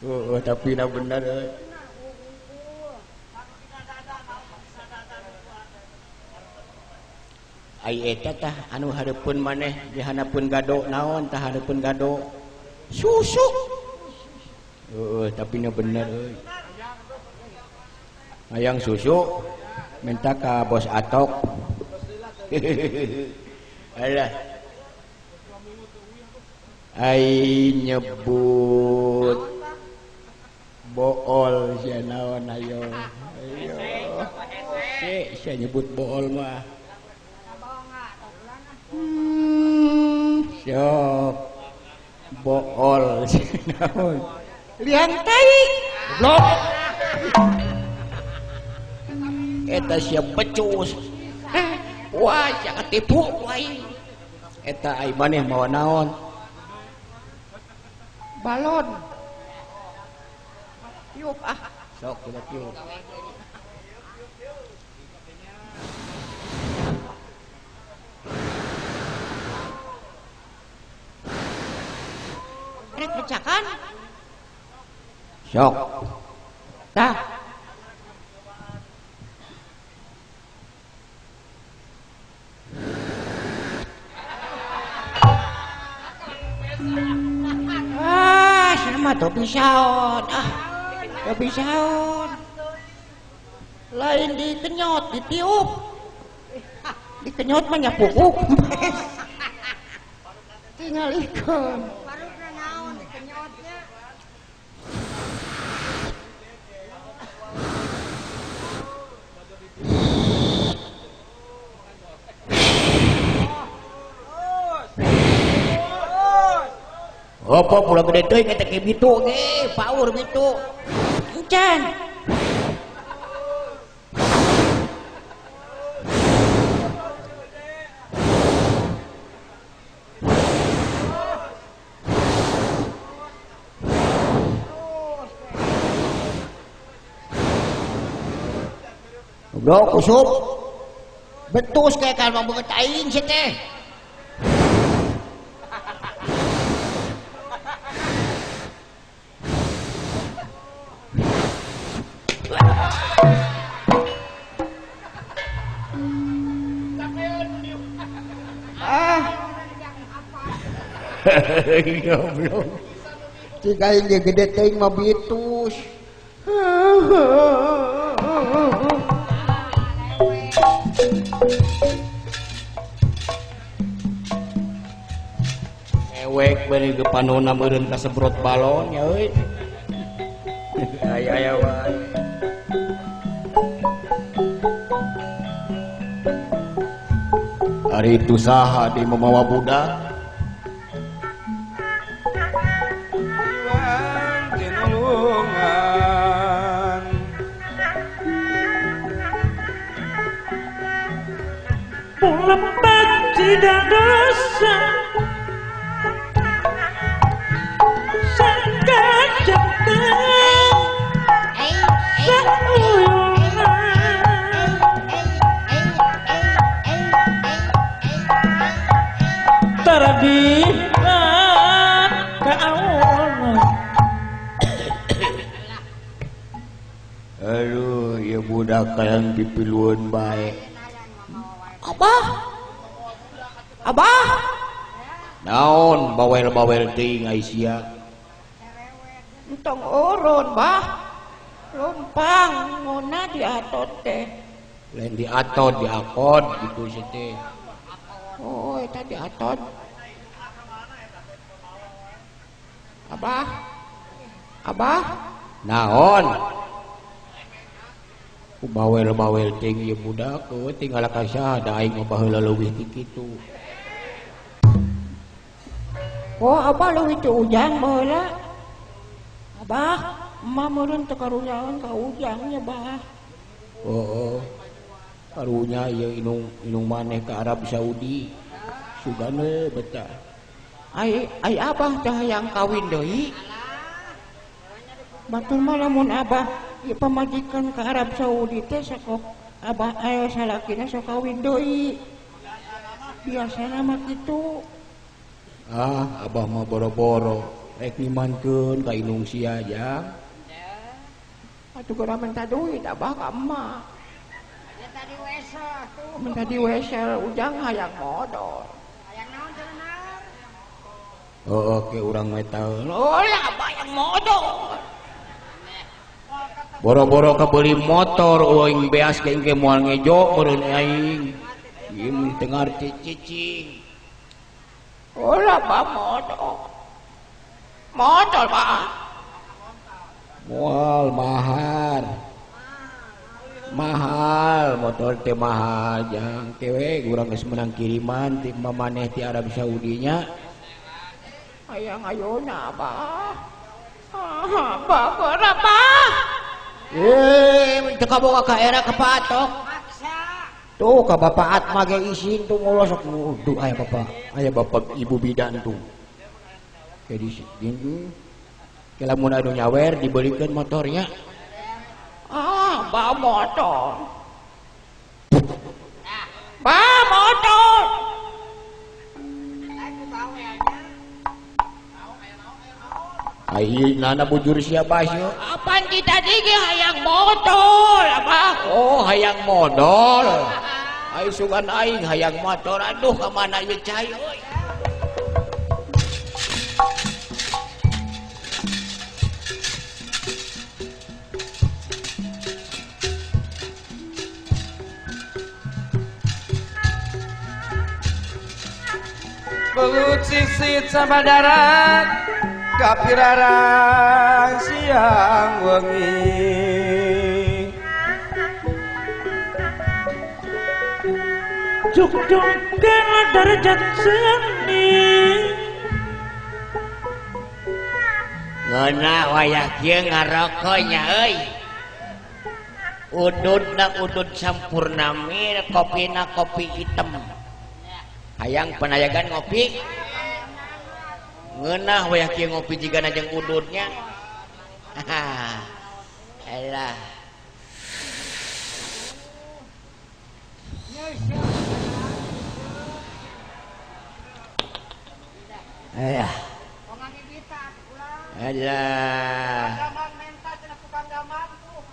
Oh, tapi na bener euy. Ai eta tah anu hareupeun maneh dihanapeun gado naon tah hareupeun gado susu. Heeh, tapi na bener euy. Hayang susu minta ka bos Atok. Alah. Ai nyebut bool sia naon ayo. Ayo. Si sia nyebut bool mah. Syok. Bool sia naon. Liang tai. Goblok. Eta sia becus. Wah, sia ketipu aing. Eta ai maneh mawa naon? Balon. Tiup ah. Sok coba tiup. Rek becakan. Sok. Tah. Ah, sama topi saon. Ah, topi saon. Lain dikenyot, ditiup. Dikenyot mah nya pukuk. Tinggal ikon. Barukna naon dikenyotnya. Apa pula gede teuing eta ke bitu ge, paur bitu. Encan. Goblok usup. Betus kayak kalbang beungeut aing sia teh. Ah. Goblok. Cik aing ge gede teuing mah bitus. Ewek bari ge panona meureun kasebrot balon ya euy. Aya aya wae. Ari itu saha di mamawa budak? Lepat tidak dosa sangka terdiran kaawon. Aduh, ya budak kayang dipiluan bae. Abah, abah, naon bawel-bawel teuing ai sia. Entong urun, bah. Lumpang ngona diatot teh. Lain diatot, diakod gitu sih teh. Oh, eta diatot. Abah, abah, naon? Ku bawel-bawel teuing ieu budak, eueuh tinggal ka saha da aing mah baheula leuwih ti kitu. Oh, abah leuwih ti Ujang baheula. Abah, emak meureun teu karunyaeun ka Ujang nya, bah. Oh, karunya ieu inung inung maneh ka Arab Saudi. Sugane betah. Ai ai abah teh hayang kawin deui. Batur mah lamun abah ieu pamajikan ka Arab Saudi teh sok abah ayo salakina sok kawin deui. Biasana mah kitu. Ah, abah mah boro-boro. Rek ngimankeun ka indung sia jang. Atuh geura minta duit abah ka emak. Minta di wesel atuh. Minta di wesel ujang hayang modol. Hayang naon cenah? Oh, oke urang mah tahu. Oh, ya abah yang modol. Boro-boro kabeli motor uing beas ge engke moal ngejo meureun aing. Ieu mun teu ngarti cicing. Oh, abah modol. Modol, Pak. Moal mahar. Mahal motor teh mahal jang kewe urang geus menang kiriman ti mamaneh ti Arab Saudi nya. Hayang ayeuna abah. Abah berapa? Eh, teu kaboga ka era ka patok. Tuh ka Bapak Atma ge isin tuh mulo sok duh aya bapak ibu bidan tuh. Ke di sini. Ke lamun anu nyawer dibelikeun motornya. Ah, ba motor. Ba motor. Ai nana bujur siapa sih? Apaan kita ge hayang motor, abah? Oh, hayang modol. Ai sugan aing hayang motor. Aduh, ka mana ieu cai euy. Belut sisit sama darat kapirarang siang wengi. Jogjokan derajat seni. Ngeunah wayah kieu ngaroko nya euy. Ududna udud sampurna mir, kopina kopi hitam. Hayang panayagan ngopi. Ngeunah wayah kieu ngopi jigana jeung ududnya. Elah. Alah. Alah.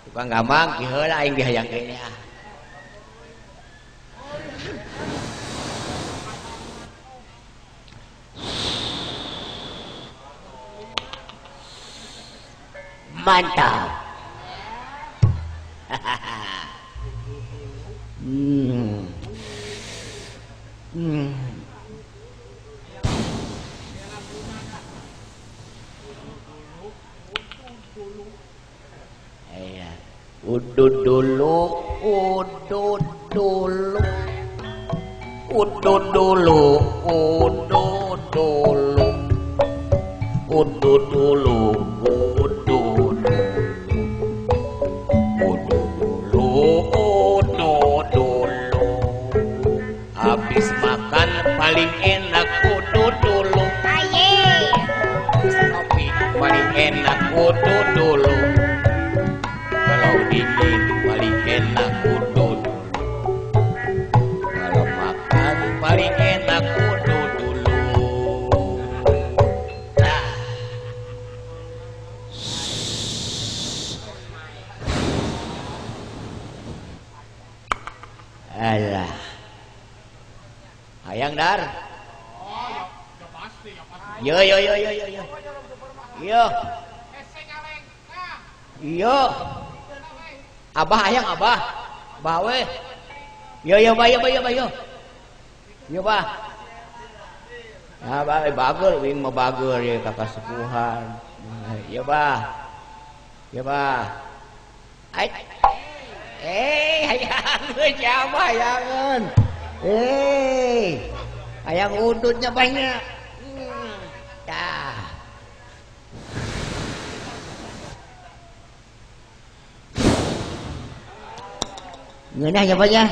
Tukang gamang ki heula aing dihayangkeun nya. Mantap. Udud dulu, udud dulu, udud dulu, udud dulu, udud dulu, udud dulu, udud dulu, udud dulu. Habis makan paling enak udud dulu. Kopi paling enak udud dulu. Kalau dingin paling enak udud dulu. Kalau makan paling enak udud dulu. Nah. Alah. Hayang dar. Yo yo yo yo yo yo. Yo. Yo. Abah hayang abah. Bawe. Yo yo ba yo ba yo ba yo. Yo bah. Ya bah bageur wing mah bageur ye ka kasepuhan. Yo bah. Yo bah. Ai. Eh hayangeun siapa hayangeun. Eh. Hayang udutnya banyak. Tah. Ngeunah nya banyak.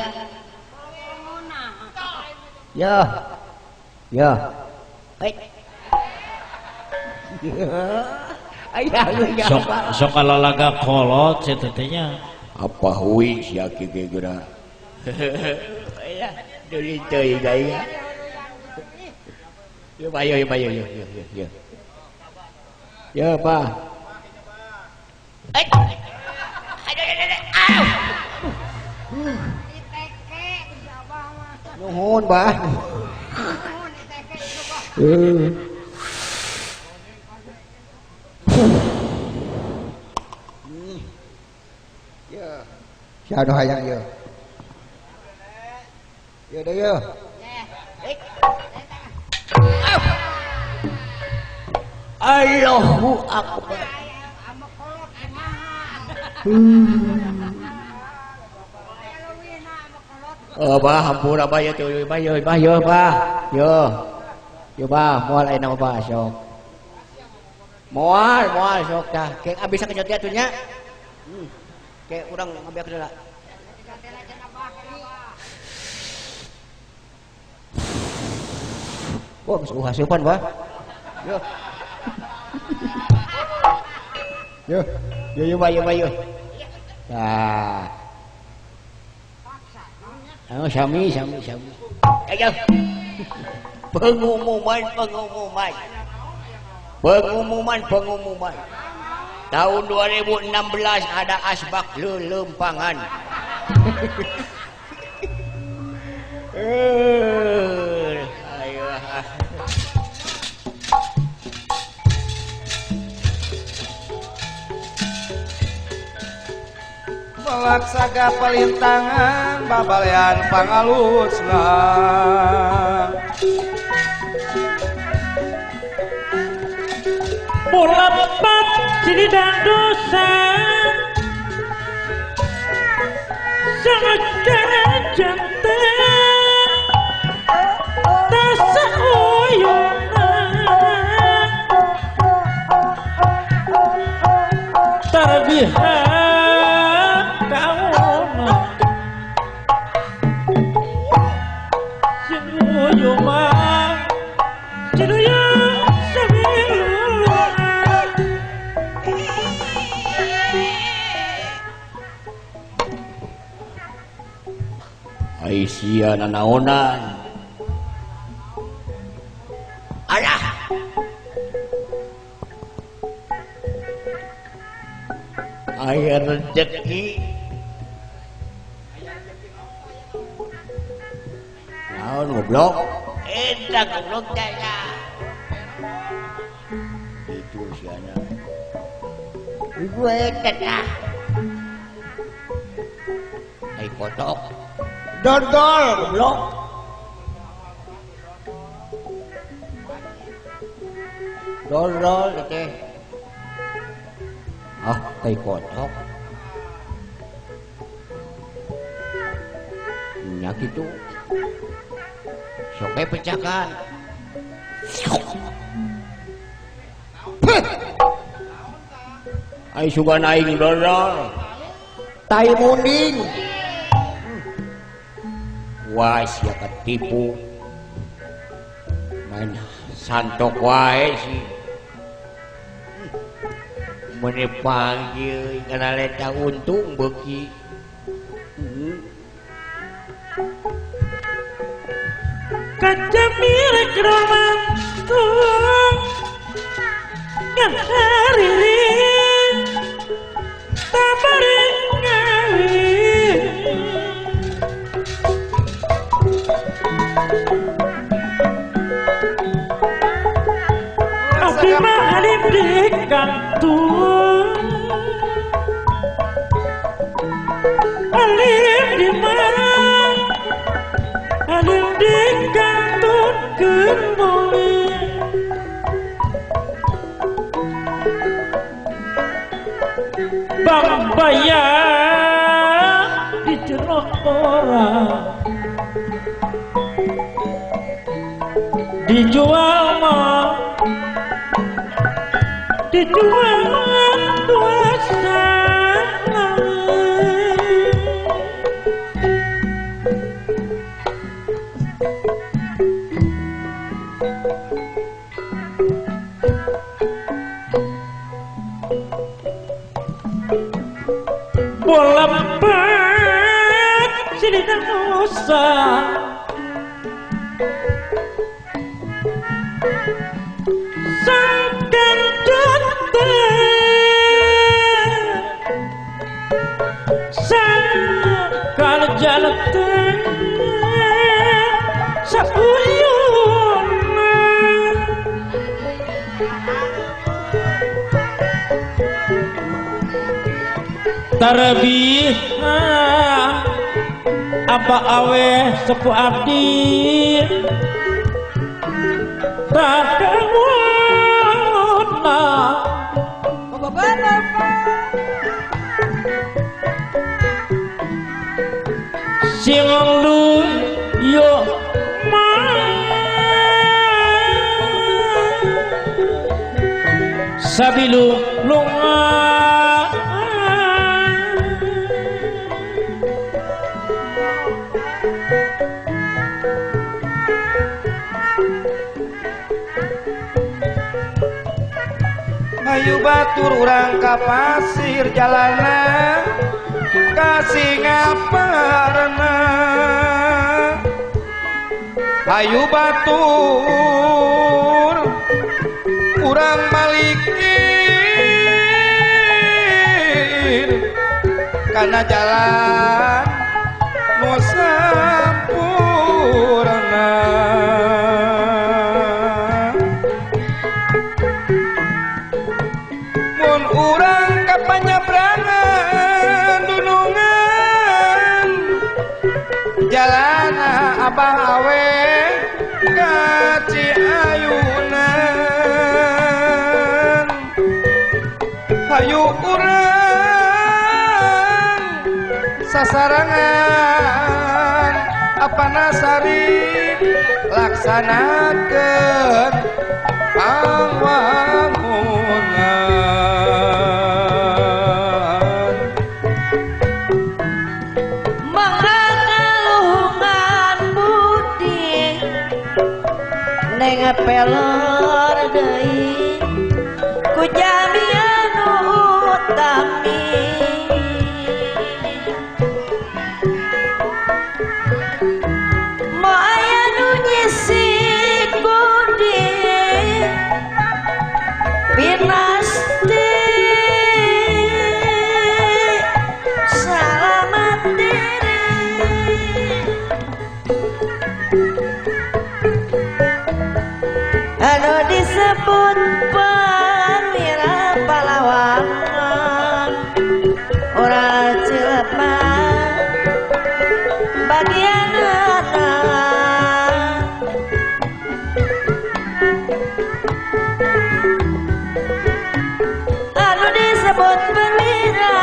Yo. Yo. Hei. Sok sok lalaga kolot sia teh nya. Apa hui sia kieu ge geura. Ya, deui teuing gaya. Yo bayo yo bayo yo yo yo. Ya, Pak. Nuhun, Bah. Ya. Siapa hayang ya? Ya dah ya. Allahu Akbar. Oh, bah, hampura bah ya tuh, bah ya, bah ya, bah. Yo. Yo bah, moal ayeuna mah bah sok. Moal, moal sok tah. Kayak abis kenyot dia tuh nya. Kayak urang ngambil heula. Wah, geus uhasupan bah. Yo. Yo, yo yo bah yo bah yo. Tah. Oh, sami sami sami. Ayo. Pengumuman pengumuman. Pengumuman pengumuman. Tahun 2016 ada asbak lelempangan. Ayo. Melaksaga pelintangan babalean pangalusna. Bola empat ciri dan dosa sangat jantan tak seuyuna tarbihan kauna sinuyuma sinuya Aisyah nanaonan. Alah. Aya rezeki. Naon goblok? Eta goblok teh. Itu siana. Ieu eta tah. Ai kotok. Dodol goblok. Dodol teh. Ah, tai kotok. Nya kitu. Sok we pecahkan. Ai sugan aing dodol. Tai munding. Wah, sia ketipu. Main santok wae sih. Meni panggil kana leta untung beuki. Kaca mirek romantung ngan hariring tabari ngawi. Abdi mah alim di kantung, alim di mana, alim di kantung kembali. Bang bayar di jerok orang. Dijual mah, dijual dua setengah. Bola empat sini dan dosa. Sangkan jatuh Tarbih apa awe sepuh abdi takawuna sing lu yo ma sabilu lunga Hayu batur urang ka pasir jalana ka Singaparna. Hayu batur urang malikin kana jalan nu sampurna. Mun urang ka panyabrangan dunungan jalana abah awe ka Ciayunan. Hayu urang sasarangan apanasari laksanakeun pangwangunan. Mangkaluhungan budi neng pelor deui ku jami anu utami. Mo aya nu nyisik budi pinasti salamat diri. Anu disebut perwira pahlawan ora cilepan bagian anak. Anu disebut perwira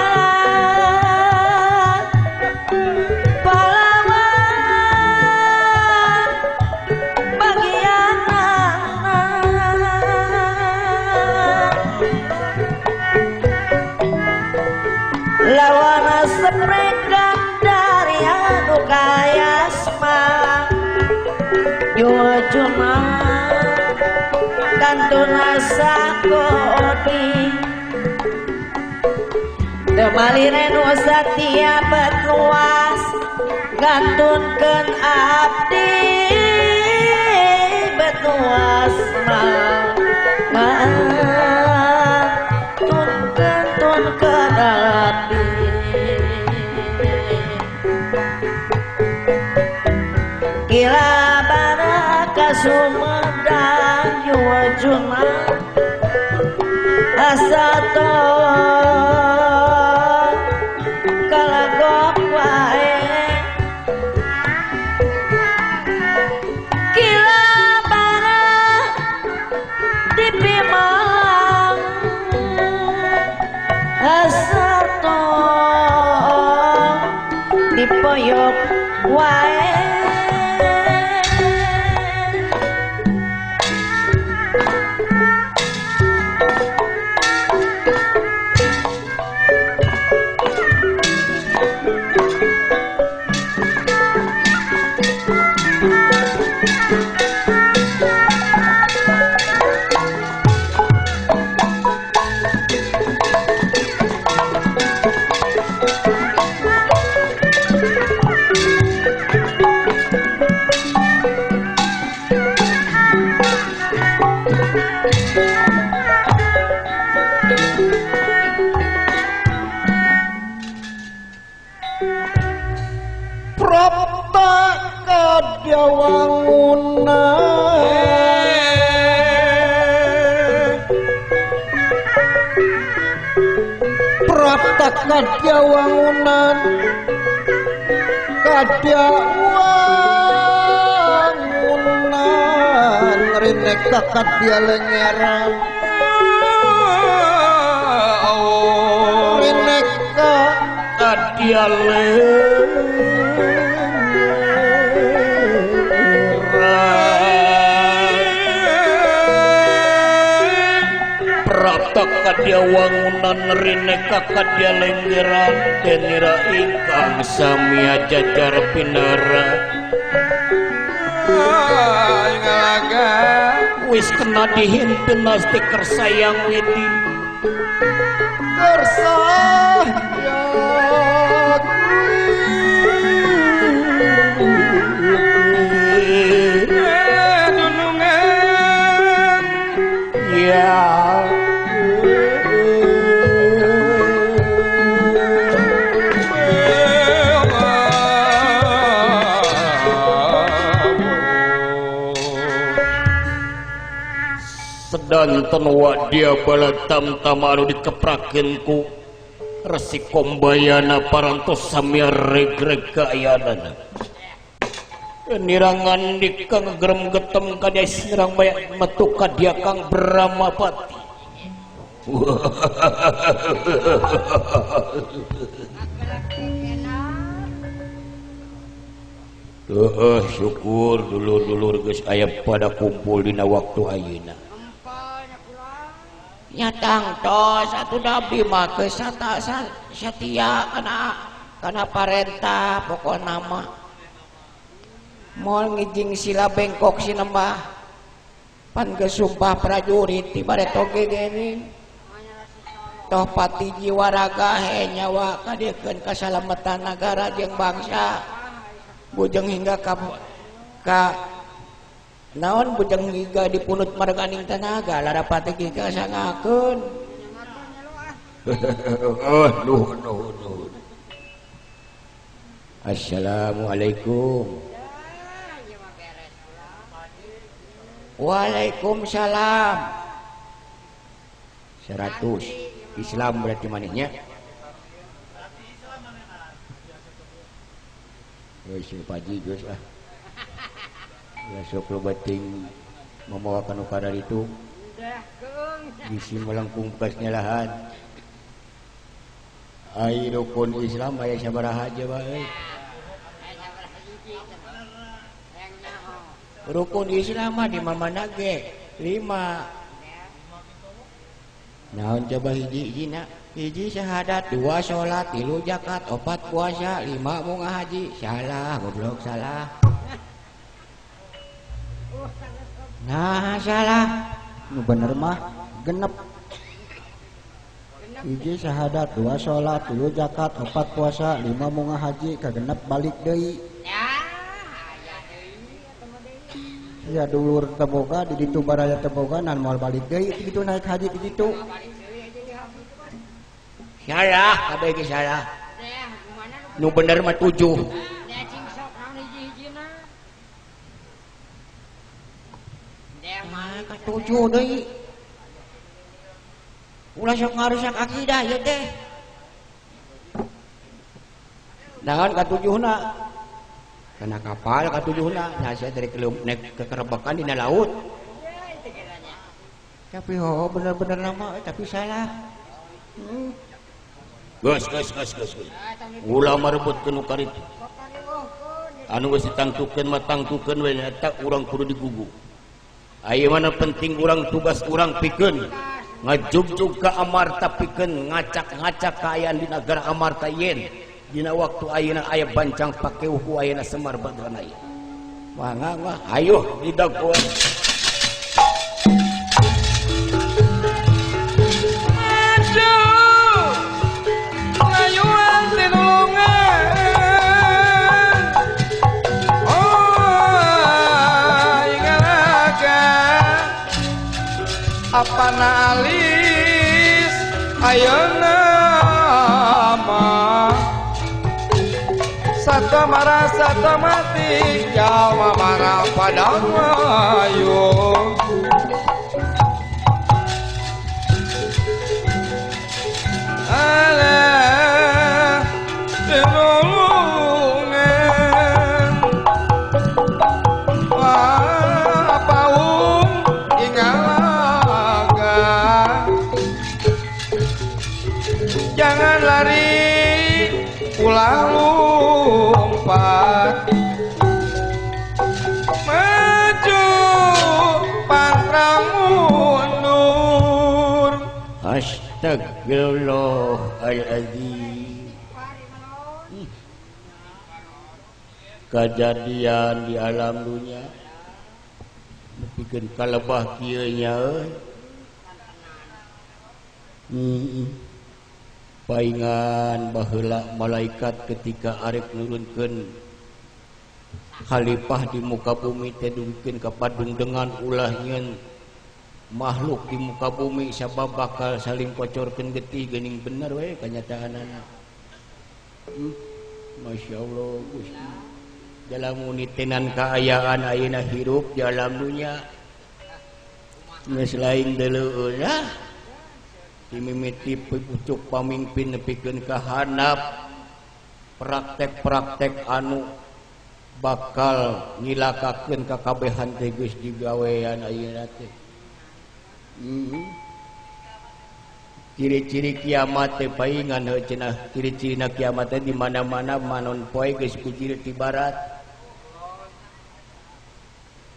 pahlawan bagian anak. Lawan seprekan dari anu kayasma Yujuma kantuna sakodi Demalire nu satia betuas gantunkeun abdi betuas mah tunkeun abdi. Kila baraka Sumedang yuwajuna asato kalagok wae. Kila bara di Pimalang asato dipoyok wae. Prapta kadya wangunan kadya wangunan rineka kadya lengeran rineka kadya lengeran prapta kadya wangunan rineka kadya lenggeran denira ingkang samya jajar pinara wis kena dihimpin nasti kersayang widi kersayang dunungan ya. Sedanten wadya balatam tamaru dikeprakeun ku Resi Kombayana parantos samya regreg kaayaanana. Nirangan dika ngegerem getem ka dia sirang baya metu ka dia Kang Bramapati. Heeh, syukur dulur-dulur geus aya pada kumpul dina waktu ayeuna. Nyatang tos atuh abdi mah geus satia kana parentah pokona mah moal ngijing sila bengkok sinembah pan geus sumpah prajurit ti bareto ge geuning toh pati jiwa raga he nyawa kadiekeun kasalametan nagara jeung bangsa bujeng hingga ka naon bujeng hingga dipunut marganing tanaga larapati hingga sangakeun. Nuhun nuhun nuhun. Assalamualaikum. Waalaikumsalam. 100 Islam berarti manehnya. Geus paji geus ah. Besok lo bating memawakan ukara itu bisi melengkung bekasnya lahan. Ai rukun Islam aya sabaraha aja bae. Rukun Islam mah di mana ge 5. Naon coba hiji-hijina? Hiji syahadat, 2 salat, 3 zakat, 4 puasa, 5 munggah haji. Salah, goblok salah. Nah, salah. Nu bener mah genep. Hiji syahadat, 2 salat, 3 zakat, 4 puasa, 5 munggah haji, kagenep balik deui. Ya dulur teboga di ditu baraya teboga nan moal balik deui kitu naik haji di ditu. Salah, kabeh ge salah. Nu bener mah 7. Mah ka 7 deui. Ulah sok ngarusak akidah ieu teh. Naon ka 7-na? Kana kapal ka 7-na, nah sia dari naik ke kerebekan dina laut. Tapi ho bener-bener nama tapi salah. Geus geus geus geus. Ulah marebutkeun nu karitu. Anu geus ditangtukeun mah tangtukeun we eta urang kudu digugu. Aya mana penting urang tugas urang pikeun ngajugjug ka Amarta pikeun ngacak-ngacak kaayaan di nagara Amarta yen. Dina waktu ayeuna aya bancang pakeuh ku ayeuna Semar Badranaya. Mangga mah hayuh didagoan. Aduh, ngayuan tinulungan. Oh, ingalaga. Apana alis ayeuna mah satu marah satu mati jalma marah padang ayu. Alah. Jangan lari ulah lompat maju pantra mundur. Astagfirullahaladzim. Kejadian di alam dunia nepikeun kalebah kieu nya euy. Paingan baheula malaikat ketika arek nurunkeun khalifah di muka bumi teh dugikeun ka padungdengan ulah nyeun makhluk di muka bumi sabab bakal saling kocorkeun getih geuning bener we kanyataanana. Masya Allah Gusti. Dalam unitenan kaayaan ayeuna hirup di alam dunya geus lain deuleueun ah. Dimimiti pucuk pamimpin nepikeun ka handap praktek-praktek anu bakal ngilakakeun ka kabehan teh geus digawean ayeuna teh. Ciri-ciri kiamat teh paingan heuh cenah ciri-cirina kiamat teh di mana-mana manon poe geus bijil ti barat.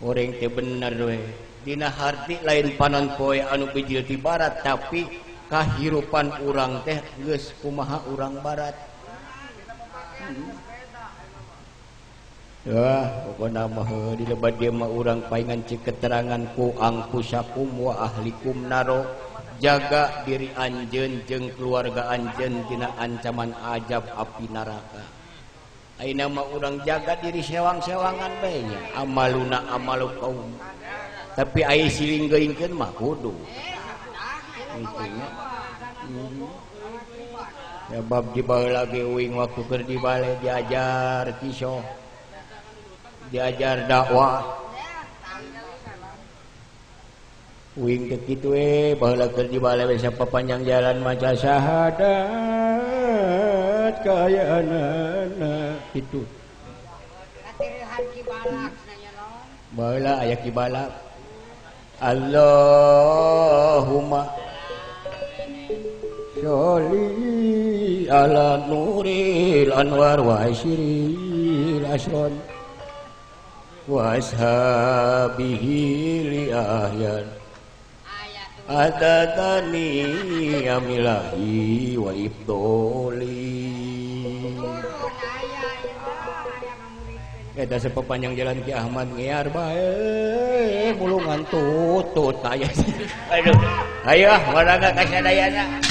Oreng teh bener we. Dina harti lain panon poe anu bijil ti barat tapi kahirupan urang teh geus kumaha urang barat. Wah, pokona mah di lebat dia mah urang paingan cik keterangan ku angkusakum wa ahlikum naro, jaga diri anjeun jeung keluarga anjeun dina ancaman azab api neraka. Ayeuna mah urang jaga diri sewang-sewangan bae nya, amaluna amalu kaum. Tapi aya siling geuingkeun mah kudu. Ya bab di baheula ge uing waktu keur di bale diajar kisah, diajar dakwah. Uing teh kitu we baheula keur di bale we sapapanjang jalan maca syahadat kaayaanana kitu. Baheula aya kibalak. Allahumma sholli ala nuril anwar wa asyril asron wa ashabihi li ahyan adatani amilahi wa ibdoli. Eta sepanjang jalan Ki Ahmad ngiar bae mulungan tutut aya. Aduh, ayo maraga ka sadayana.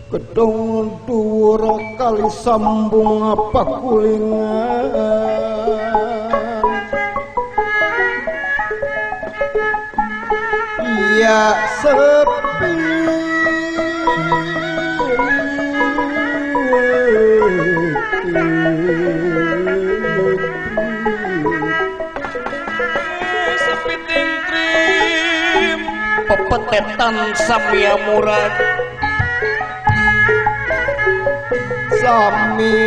Gedung dhuwur kali sambung pakulingan iya sepi sepi tingkrim pepetetan samia murad sami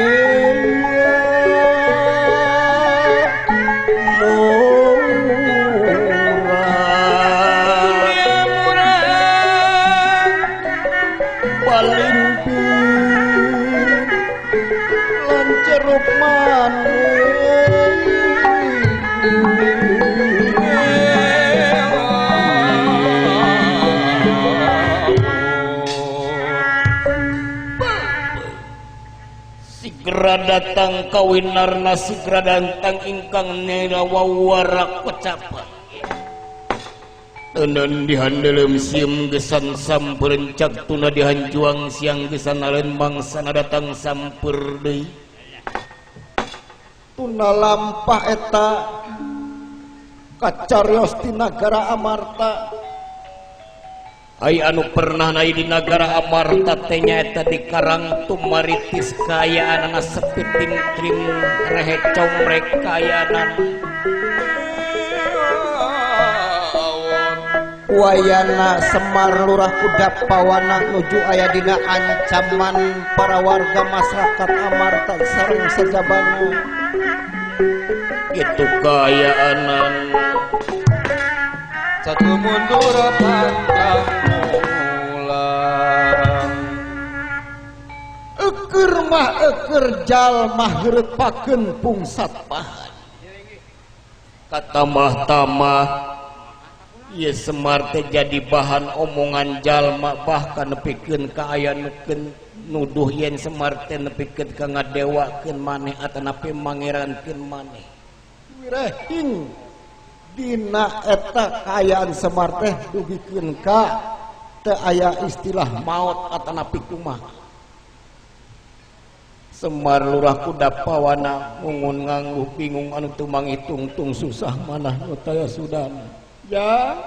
murad paling lan ceruk manis. Segera datang kawinarna, segera datang ingkang nera wawara kecapan. Teuneun dihandelem sieum gesan samperencak tuna dihanjuang siang gesan aleun mangsana datang samper deui. Tuna lampah eta kacarios di nagara Amarta. Ai anu pernah naik di nagara Amarta teh nyaeta di Karang Tumaritis kaayaanana sepi tingkrim rehe comrek kaayaanan. Wayana Semar Lurah Kuda Pawana nuju aya dina ancaman para warga masyarakat Amarta sareng sajabana. Itu kayaanan satu mundur pantang mulang. Eukeur mah eukeur jalma heureutpakeun pungsat pahan. Katamah-tamah ieu Semar teh jadi bahan omongan jalma bahkan nepikeun ka aya nu nuduh yen Semar teh nepikeun ka ngadewakeun maneh atanapi mangerankeun maneh. Wirehing dina eta kaayaan Semar teh dugikeun ka teu aya istilah maot atanapi kumaha. Semar Lurah Kuda Pawana ngungun ngangluh bingung anu teu mangitungtung susah manah nu taya sudana. Ya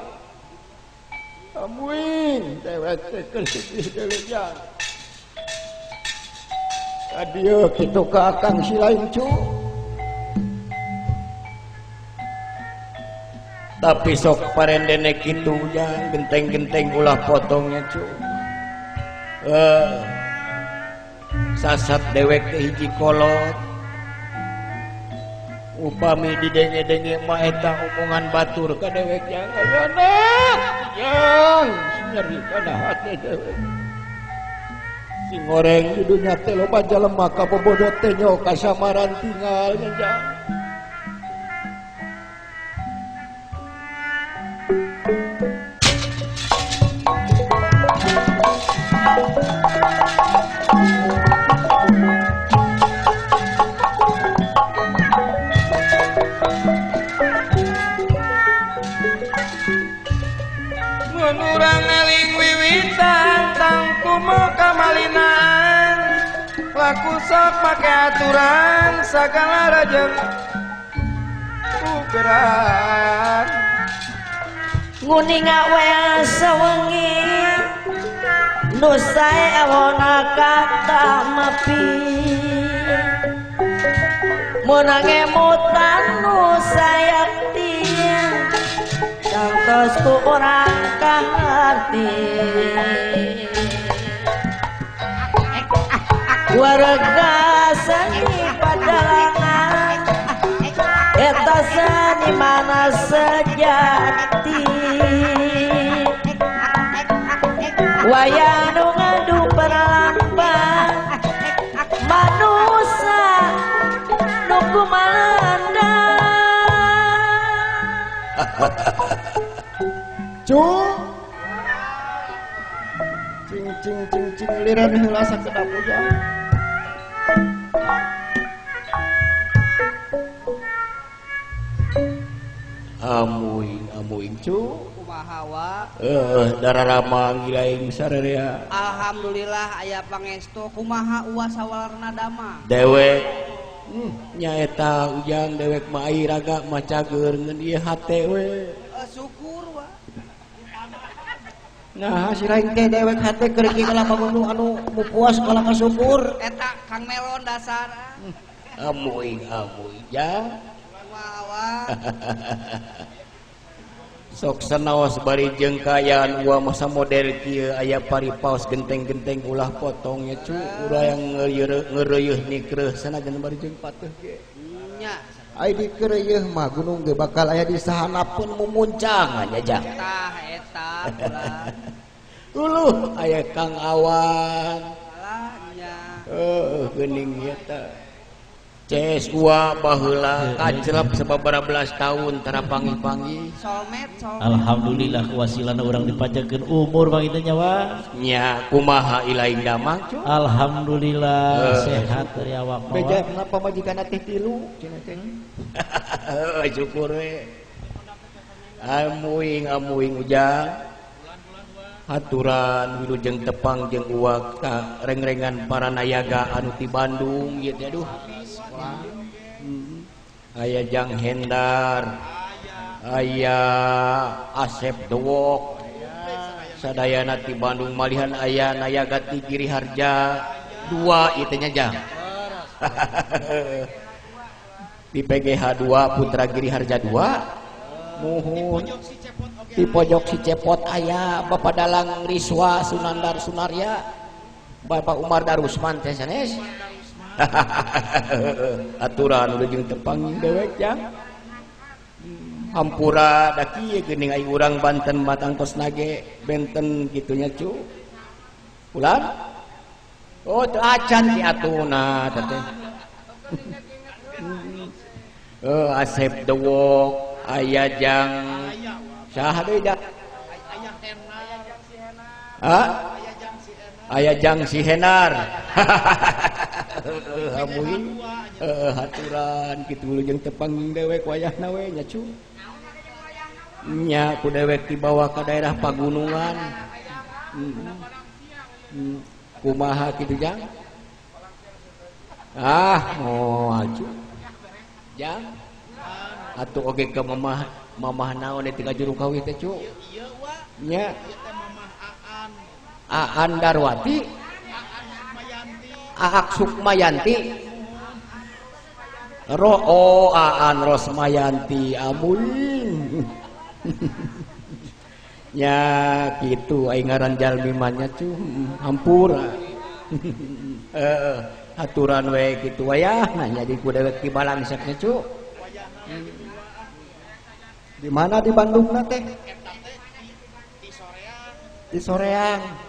amuing dewek teh keur sedih dewek ya. Kadieu kitu ka Akang si lain cu. Tapi sok parendene kitu jang genteng-genteng ulah potongnya cu. Sasat dewek teh hiji kolot. Upami didenge-denge mah eta omongan batur ka dewek jang anak jang nyeri kana hate dewek. Sing goreng di dunya teh loba jelema kabobodo teh nyo kasamaran tinggal nya jang. Laku sok pake aturan sagala rajeng ukuran. Nguninga wea sawengi nu sae awona kata mapi meunang emutan nu sayakti tangtos ku urang kaharti. Warga seni padalangan eta seni mana sejati wayang nu ngadu perlambang manusa nu kumalanda. Cu cing cing cing cing liran heula sakedap ujang. Amuing amuing cu kumaha wa dararama gilaing sarerea. Alhamdulillah aya pangestu kumaha uas sawalerna dama dewek nyaeta ujang dewek mah ai raga mah cager ngan ieu hate we. Syukur wa. Nah si lain teh dewek hate keur kieu kalah pagunung anu puas kalah kasyukur eta Kang Melon dasar. Amuing amuing ja. Sok sanaos bari jeung kaayaan gua masa model kieu aya paripaos genteng-genteng ulah potongnya cu urang ngeureuh nikreuh sanajan bari jeung pateuh ge nya. Ai dikereuh mah gunung ge bakal aya di sahanapeun mumuncang nya jang. Tah eta ulah. Uluh aya Kang Awan. Alah nya. Heuh geuning ieu teh. Ces gua baheula kacrep sababaraha belas tahun tara panggih-panggih. Alhamdulillah kuwasilana urang dipanjangkeun umur bang itu nyawa. Nya kumaha ilaing damang cu. Alhamdulillah sehat dari awak mah. Beja kenapa majikan teh tilu cenah teh. Syukur we. Amuing amuing ujang. Haturan wilujeng tepang jeung uwa ka rengrengan para nayaga anu ti Bandung ieu teh aduh. Aya Jang Hendar, aya Asep Dewok, sadayana ti Bandung malihan aya nayaga ti Giri Harja 2 ieu teh nya Jang. Di PGH 2 Putra Giri Harja 2 muhun. Di pojok si Cepot aya Bapak Dalang Riswa Sunandar Sunarya, Bapak Umar Darusman teh sanes. Aturan udah jeung tepang dewek jang. Hampura da kieu geuning ai urang Banten mah tangtos nage benten kitunya cu. Ulan? Oh teu acan di atuna teh. Asep Dewok aya jang saha deui da? Hah? Aya jang si Henar. Hamuin haturan kitu jeung tepang dewek wayahna we nya cu. Nya ku dewek dibawa ka daerah pagunungan. Kumaha kitu jang? Ah, moal cu. Jang. Atuh oge ka mamah mamah naon eta juru kawih teh cu? Nya. Aan Darwati, Aak Sukmayanti, Ro oh, Aan Rosmayanti, amuin. Nya kitu aing ngaran jalmi mah nya cu, hampura. Aturan we kitu wayahna nya di ku dewek di balangsekna cu. Di mana di Bandungna teh? Di Soreang.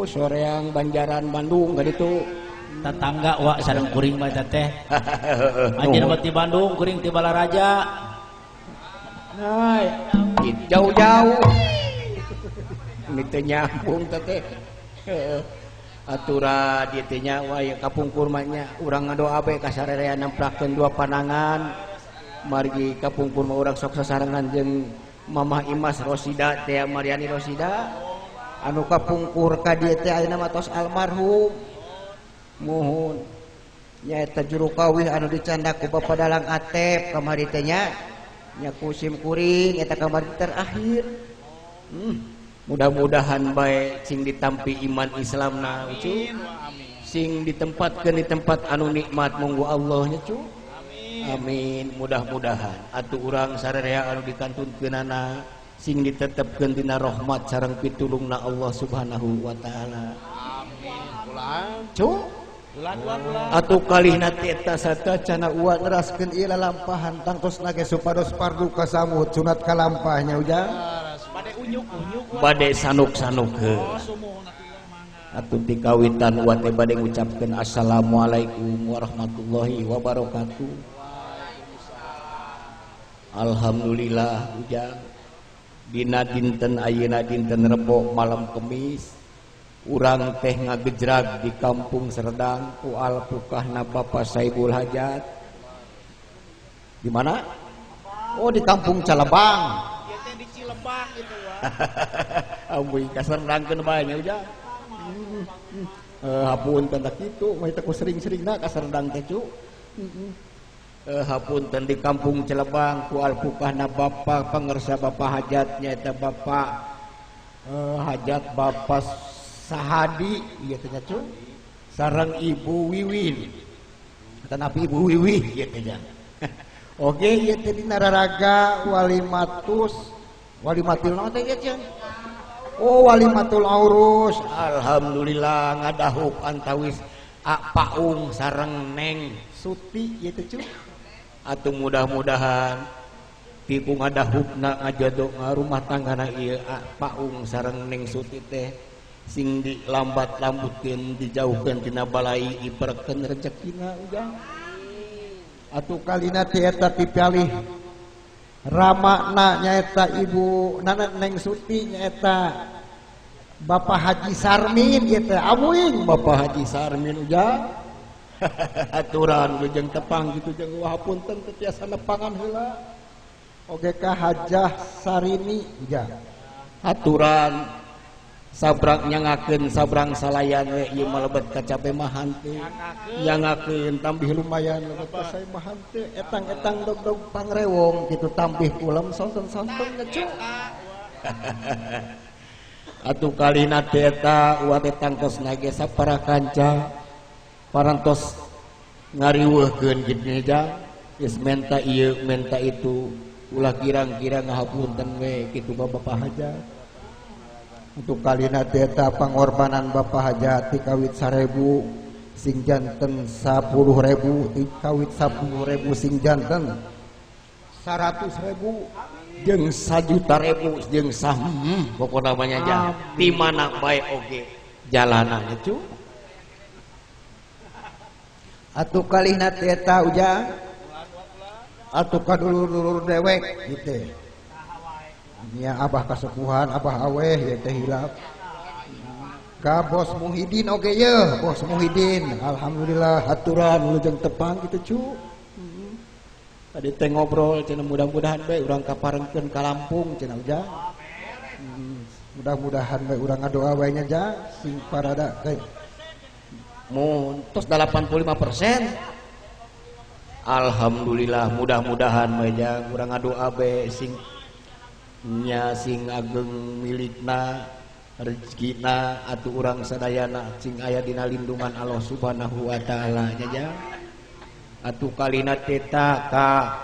Soreang Banjaran Bandung ka ditu. Tetangga wa sareng kuring mah eta teh. Anjeun mah ti Bandung, kuring ti Balaraja. Nah, jauh-jauh. Ini teh nyambung teh teh. Atura dieu teh nya wa ieu kapungkur mah nya urang ngadoa bae ka sarerea nemplakeun dua panangan. Margi kapungkur mah urang sok sasarengan jeung Mamah Imas Rosida teh Mariani Rosida. Anu kapungkur ka dieu teh ayeuna mah tos almarhum. Muhun. Nyaeta juru kawih anu dicandak ku Bapak Dalang Atep kamari teh nya. Nya ku sim kuring eta kamari terakhir. Mudah-mudahan bae sing ditampi iman Islamna cu. Sing ditempatkeun di tempat anu nikmat munggu Allah nya cu. Amin. Mudah-mudahan atuh urang sararea anu dikantunkeunana sing ditetepkeun dina rahmat sareng pitulungna Allah Subhanahu wa taala. Amin. Ulang. Cu. Ulang. Atuh kalihna teh eta sata cana uwa neraskeun ieu lalampahan tangtosna ge supados pardu kasamut sunat kalampahnya ujang. Bade unyuk-unyuk bade sanuk-sanuk heuh. Atuh ti kawitan uwa teh bade ngucapkeun assalamualaikum warahmatullahi wabarakatuh. Alhamdulillah ujang. Dina dinten ayeuna dinten Rebo malam Kemis urang teh ngagejrag di kampung Serdang ku alpukahna Bapak Saibul Hajat. Di mana? Oh, di kampung Calebang. Ieu teh di Cilebang itu wa. Ampun ka Serdangkeun bae nya ujang. Hapunten tah kitu mah teh ku sering-seringna ka Serdang teh cu. Hapunten di kampung Cilebang ku alpukahna Bapak pangersa Bapak Hajat nyaeta Bapak Hajat Bapak Sahadi ieu teh nya cu. Sareng Ibu Wiwin. Tanapi Ibu Wiwi ieu teh nya. Oge ieu teh dina raraga walimatus walimatil naon teh ieu jeung? Oh, walimatul aurus. Alhamdulillah ngadahuk antawis Paung sareng Neng Suti ieu teh cu. Atuh mudah-mudahan tipu ngadahukna ngajodoh rumah tanggana ieu Paung sareng Neng Suti teh sing dilambat-lambutkeun dijauhkeun tina balai diperkeun rezekina ujang. Atuh kalina teh eta tipalih ramana nyaeta ibu nana Neng Suti nyaeta Bapak Haji Sarmin ieu teh amuing Bapak Haji Sarmin ujang. Aturan jeung tepang gitu jeung wah hapunten teu tiasa nepangan heula. Oge ka Hajah Sarini ujang. Aturan sabrang nyangakeun sabrang salayan we ieu mah lebet ka cabe mah henteu. Nyangakeun tambih lumayan lebet ka sae mah henteu etang-etang dog-dog pangrewong kitu tambih kulem sonten-sonten ngecu. Atuh kalina teh eta uwa teh tangtosna ge sapara kanca parantos ngariweuhkeun kitu nya jang. Geus menta ieu menta itu. Ulah kirang-kirang ngahapunten we kitu ka Bapak Hajat. Untuk kalina teh eta pangorbanan Bapak Hajat ti kawit 1000 sing janten 10.000, ti kawit 10.000 sing janten 100.000 jeung 1.000.000 jeung sah pokona mah nya jang. Di mana bae oge jalanannya cu. Atuh kalihna teh eta ujang atuh ka dulur-dulur dewek gitu. Nya abah kasepuhan abah aweh ye teh hilap. Ka Bos Muhidin oge ye, Bos Muhidin. Alhamdulillah aturan wilujeng tepang kitu cu. Tadi teh ngobrol cenah mudah-mudahan bae urang kaparengkeun ka Lampung cenah ujang. Mudah-mudahan bae urang ngadoa bae nya jang sing parada teh. Mun tos 85%. Alhamdulillah mudah-mudahan bae jang urang ngadoa bae sing nya sing ageng milikna rezekina atuh urang sadayana sing aya dina lindungan Allah Subhanahu wa taala nya jang. Atuh kalina teta ka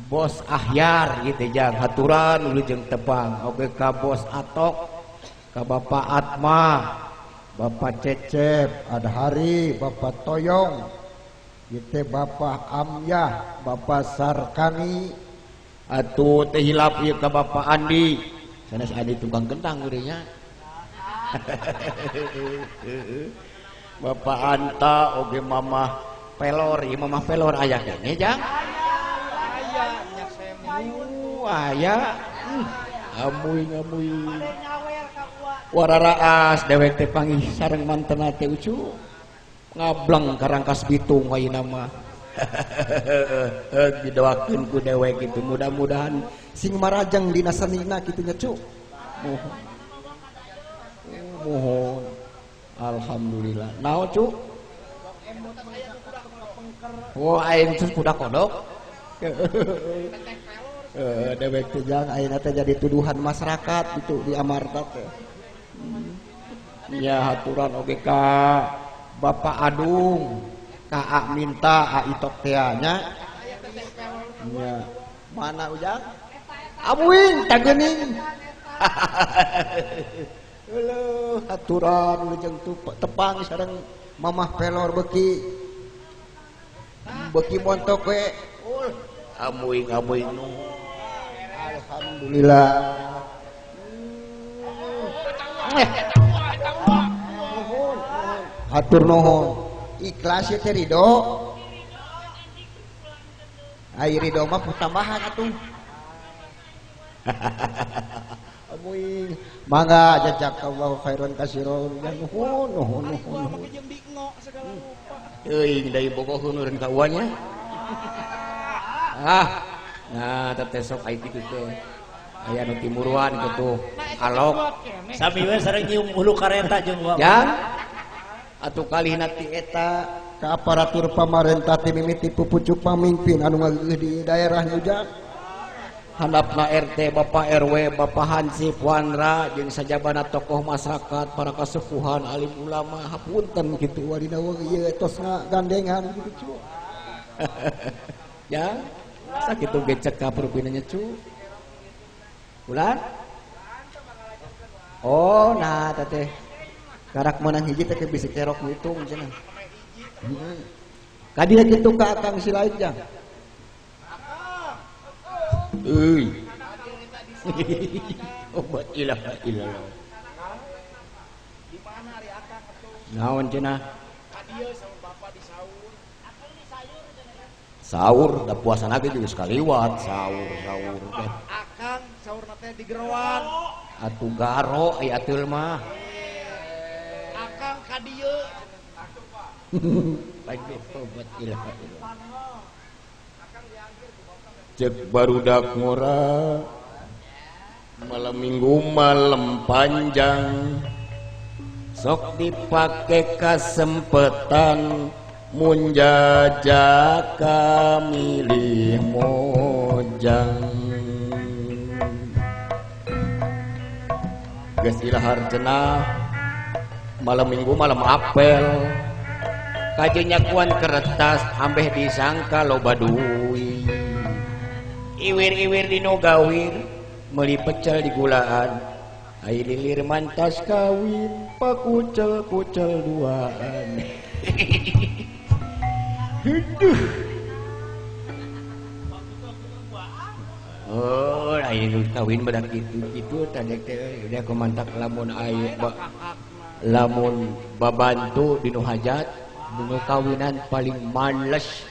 Bos Ahyar gitu jang haturan wilujeng tepang oge ka Bos Atok ka Bapak Atma Bapak Cecep, Adhari, Bapak Toyong, gitu Bapak Amyah, Bapak Sarkani, atuh teh hilap ieu ka Bapak Andi. Sanes Andi tukang kentang geureunnya. Bapak Anta oge Mamah Pelor, ieu Mamah Pelor aya keneh jang? Aya nya semu. Aya. Amuy-amuy. Wararaas dewek teh panggih sareng mantena teh ucu ngableng karangkas bitung ayeuna mah. Didoakeun ku dewek gitu mudah-mudahan sing marajeng dina senina kitu nya cu. Mohon. Alhamdulillah. Naon cu? Oh aing terus kuda kodok. Dewek teh jang ayeuna teh jadi tuduhan masyarakat gitu di Amarta teh. Ya haturan oge ka Bapak Adung, ka A Minta, A Itok teh nya. Nya. Mana ujang? Abuing tageuning. Euleuh haturan wilujeng tepang sareng Mamah Pelor beuki. Beuki montok we. Amuing amuing. Alhamdulillah. Hatur nuhun. Ikhlas ya teh ridho. Ai ridho mah tambahan atuh. Amuing. Mangga jazakallahu khairan katsiran. Nuhun nuhun nuhun. Euy deui bogoheun urang ka uanya. Ah, nah teh sok ai kitu teh. Aya nu timuruan kitu. Alok sami we sareng nyium hulu kareta jeung wa. Jang. Atuh kalihna ti eta ka aparatur pamarentah ti mimiti pupucuk pamimpin anu ngageuh di daerah ujang. Handapna RT, Bapak RW, Bapak Hansip, Wanra jeung sajabana tokoh masyarakat, para kasepuhan, alim ulama, hapunten kitu wadina ieu tos ngagandengan kitu cu. Ya, sakitu ge cekap rupina nya cu. Bulan? Oh, nah teh karak menang hiji teh bisi kerok ngitung cenah. Heeh. Ka dieu kitu ka Akang Silaik jang. Euy. Obat ilaha illallah. Di mana ari Akang atuh? Naon cenah? Ka dieu sama bapak di saur. Akang di sayur cenah. Sahur da puasa lagi juga sekaliwat sahur sahur teh. Akang sahurna teh di geroan. Atuh garo aya ateul mah. Akang ka dieu. Obat ilaha illallah. Cek barudak ngora malam minggu malam panjang sok dipake kasempetan mun jajaka milih mojang. Geus ilahar cenah malam minggu malam apel kajenyakuan kertas ambeh disangka loba duit. Iwir-iwir dinu gawir meuli pecel di gulaan. Ai lilir mantas kawin pakucel-kucel duaan. Aduh. Oh, ai nu kawin badak kitu-kitu tadi teh udah kumantak lamun ai lamun babantu dinu hajat dinu kawinan paling males.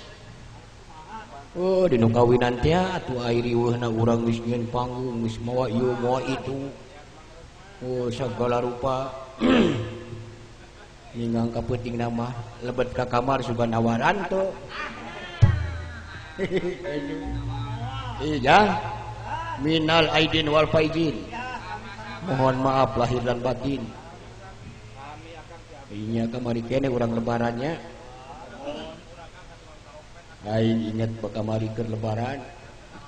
Oh, dinu kawinan teh atuh ai riweuhna urang geus nyieun panggung geus mawa ieu mawa itu. Oh, sagala rupa. Ninggang ka peuting mah lebet ka kamar sugan nawaran tuh. Iya, minal aidin wal faizin. Mohon maaf lahir dan batin. Inya kamari kene urang lebarannya. Aing inget kamari keur lebaran,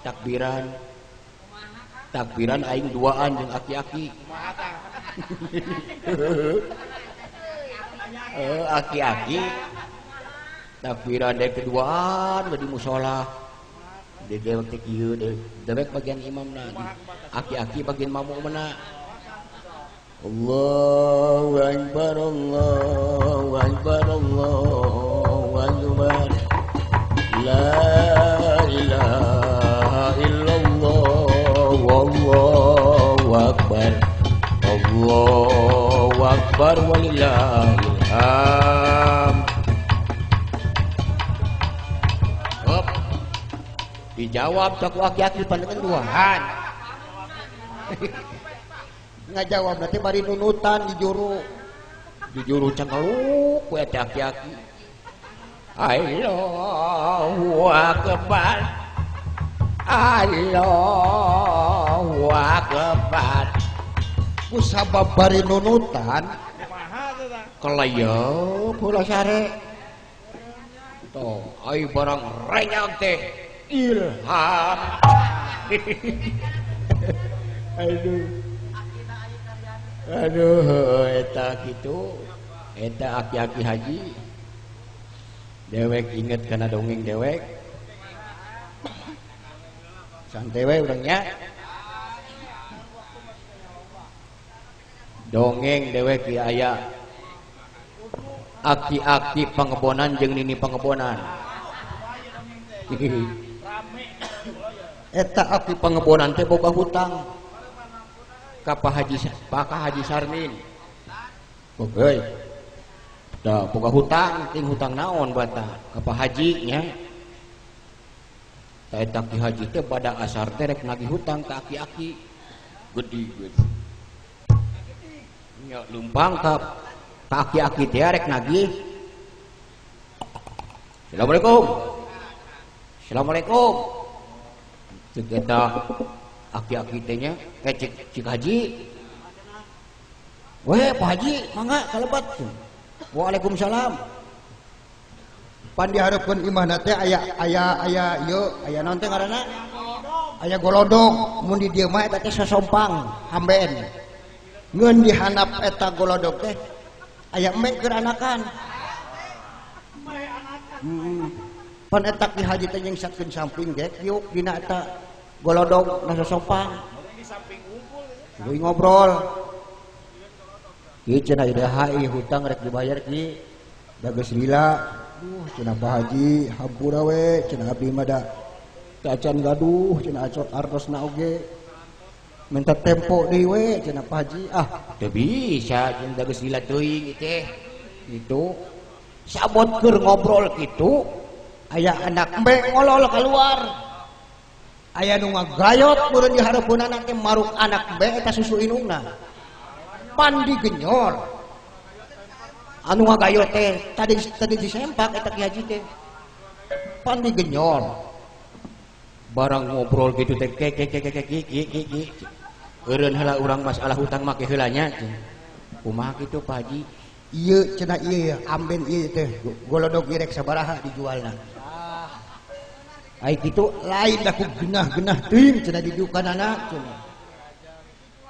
takbiran. Takbiran aing duaan jeung aki-aki. Aki-aki takbiran dek keduaan di musola. Dewek teh kieu dewek bagian imamna, aki-aki bagian makmumna. Allahu akbar, Allahu akbar, Allahu akbar. La ilaha illallah, wallahu akbar. Allahu akbar walillahil hamd. Hop. Dijawab ku aki-aki pandengan duaan. Ngajawab nanti bari nunutan di juru. Di juru cangkeluk we teh aki-aki. Allahu akbar. Allahu akbar. Ku sabab bari nunutan kelayeup heula sare. Toh ai barang renyang teh ilham. Aduh. Aduh eta kitu. Eta aki-aki haji. Dewek inget kana dongeng dewek. Santai we urang nya. Dongeng dewek ieu aya aki-aki pangebonan jeung nini pangebonan. Eta aki pangebonan teh boga hutang ka Pak Haji, Pak Haji Sarmin. Heuy. Da boga hutang, ting hutang naon bata ka Pak Haji nya. Ta eta Ki Haji teh bada asar teh rek nagih hutang ka aki-aki. Gede geus. Nya leumpang ka aki-aki teh rek nagih. Assalamualaikum. Assalamualaikum. Cek eta aki-aki teh nya, cek cik Haji. Weh, Pak Haji, mangga kalebat. Waalaikumsalam. Pan dihareupeun imahna teh aya aya aya ieu aya naon teh ngaranna? Aya golodog, mun di dieu mah eta teh sosompang hamben. Ngeun dihandap eta golodog teh aya embe keur anakan. Pan eta Ki Haji teh nyengsatkeun samping ge kieu dina eta golodog na sosompang. Deui ngobrol. Ieu cenah iraha ieu hutang rek dibayar ki. Da geus lila. Duh cenah Pak Haji hampura we cenah abdi mah da teu acan gaduh cenah acot artosna oge. Minta tempo deui we cenah Pak Haji. Ah, teu bisa cenah da geus lila teuing ieu teh. Gitu. Sabot keur ngobrol kitu aya anak embe ngolol keluar. Aya nu ngagayot meureun di hareupeunana teh maruk anak embe eta susu indungna. Pan digenyor. Anu ngagayot teh tadi tadi disempak eta Ki Haji teh. Pan digenyor. Barang ngobrol gitu teh ke ke ke ke ki ki ki ki. Eureun heula urang masalah hutang make heula nya. Kumaha kitu Pak Haji? Ieu cenah ieu amben ieu teh golodog ieu rek sabaraha dijualna. Ai kitu lain da ku genah-genah teuing cenah dijukanana cenah.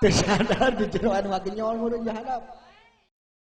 Teu sadar di jero anu ngagenyol meureun jahanap.